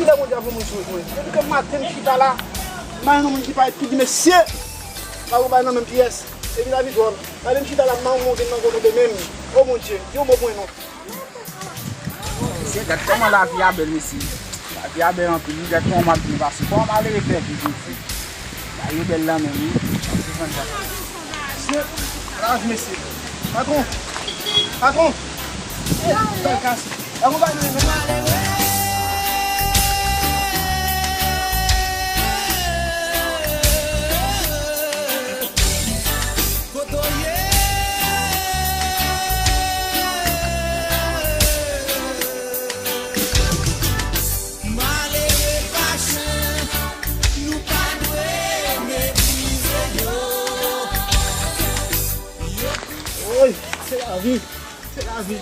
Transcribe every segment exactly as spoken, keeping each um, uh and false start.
Lè Bondye ap yon moun sou mwen. Depi ke maten m chita la, m pa yon moun ki parèt ki di, "Mesye, pa yon bay nan menm pyès." Epi lavi dwòl. Gade m chita la, m pa yon moun ki nan kote menm. O Bondye, di yon mo pou mwen non. Mesye, gad kòman lavi a bèl, mesye. Lavi a bèl anpil, wi. Gad kòman m ap byen pase. Kòman malere fè viv, mesye. Lavi bèl lan menm, wi. Mesye, lavi, mesye. Patwon. Patwon. Eh, bèl kase. Akonpanye mwen. Kote w ye? Malere pa chen, nou pa dwe meprize yo. Woy, se lavi, se lavi.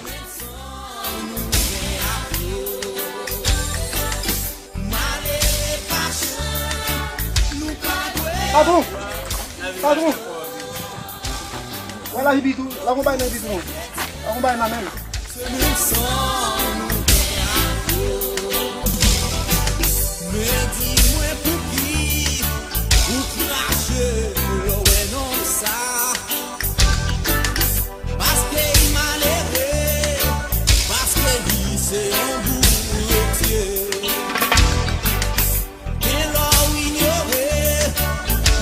Patwon! Patwon! Wè lavi Pitou, lakonpanye nan Pitou non. Lakonpanye nan menm. Men di mwen pouki ou krache lè w wè nonm sa. Paske li malere, paske li se yon bourentye. Gen lè w inyore,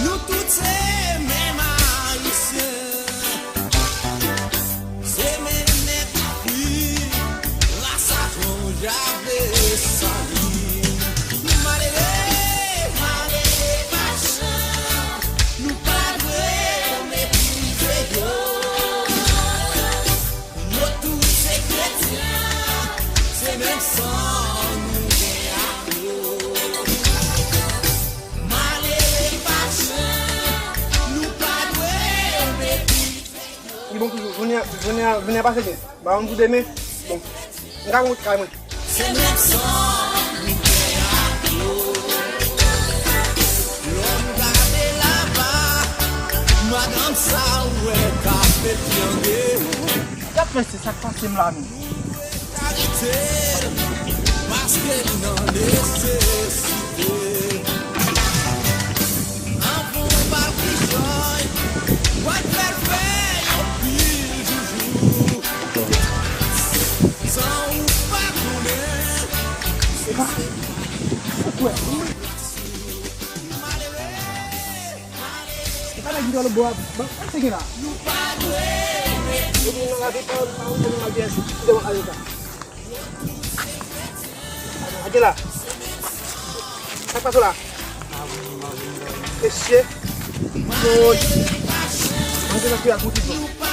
nou tout se menm Ayisyen. Se menm nèg Afrik, rasa Jan Jave Salin. Malere, malere pa chan, nou pa dwe meprize yo. Nou tout se kretyen, se menm san nou gen ak yo. Malere pa chan, nou pa dwe meprize yo. Li bon toujou, jounen an, jounen an, jounen an pase byen. Ba yon jou demen, bon, m ka monte kay mwen. Se menm san nou gen ak yo. Lè m gade laba, madanm sa ou wè k ap etranje. Gad mesye, sa k pase m la menm. Solidarite, paske li nan nesesite. Anvan w pa kichòy, w ap fè l fè yon pil joujou. San ou pa konnen. Epa, ou kwè? Epa nèg ki nan lòt bò a, ban, ban se gen la. Yo di nan lavi pa, pa yon moun mal byen, ki devan ale sa. Ake la. Sa k pase la? Mesye. Woy. Manje nan kwi ak mouti blan.